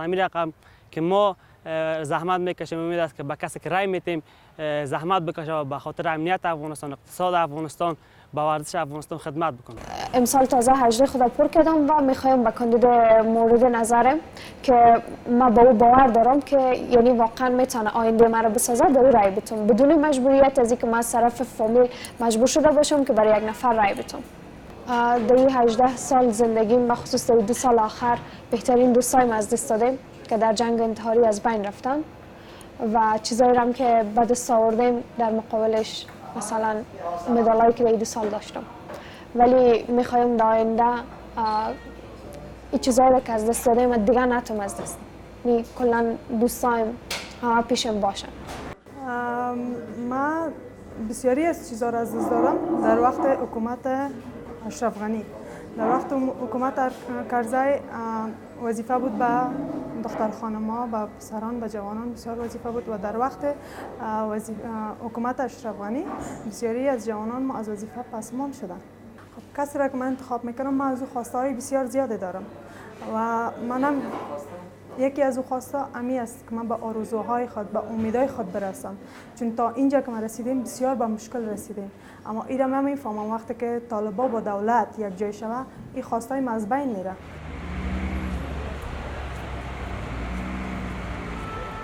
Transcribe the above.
همین رقم که ما زحمت میکشیم، امید است که به کسی که رای میتیم زحمت بکشه و به خاطر امنیت افغانستان، اقتصاد افغانستان، به ورزش افغانستان خدمت بکنه. امسال تازه 18 خود پر کردم و میخوایم به کاندید مورد نظرم که ما با او باور دارم که یعنی واقعا میتونه آینده مرا بسازه، به او رای بدم، بدون مجبوریت از اینکه من از طرف فامیل مجبور شده باشم که برای یک نفر رای بدم. در 18 سال زندگیم، بخصوص در 2 سال آخر، بهترین دوستایم از دست دادیم که در جنگ انتحاری از بین رفتن و چیزایی هم که به دست آوردیم در مقابلش مثلا مدالایی که در 2 سال داشتم، ولی میخوایم در آینده این چیزایی رو که از دست دادیم دیگه نتونم از دست، کلا دوستایم همه پیشم باشن. من بسیاری از چیزا را از دست دادم در وقت حکومت اشرف غنی. در وقت حکومت کرزی وظیفه بود به دختر خانم‌ها، به پسران، به جوانان بسیار وظیفه بود و در وقت حکومت اشرف غنی بسیاری از جوانان ما از وظیفه پسمان شدند. خب کسی را که من انتخاب میکنم، من از او خواسته های بسیار زیاده دارم و منم یکی از او خواسته امی است که من به آرزوهای خود، به امیدهای خود برسم، چون تا اینجا که ما رسیدیم بسیار به مشکل رسیدیم. اما ایرم من میفهمم وقتی که طالبا با دولت یک جای شوه، این خواستای ما از بین میره.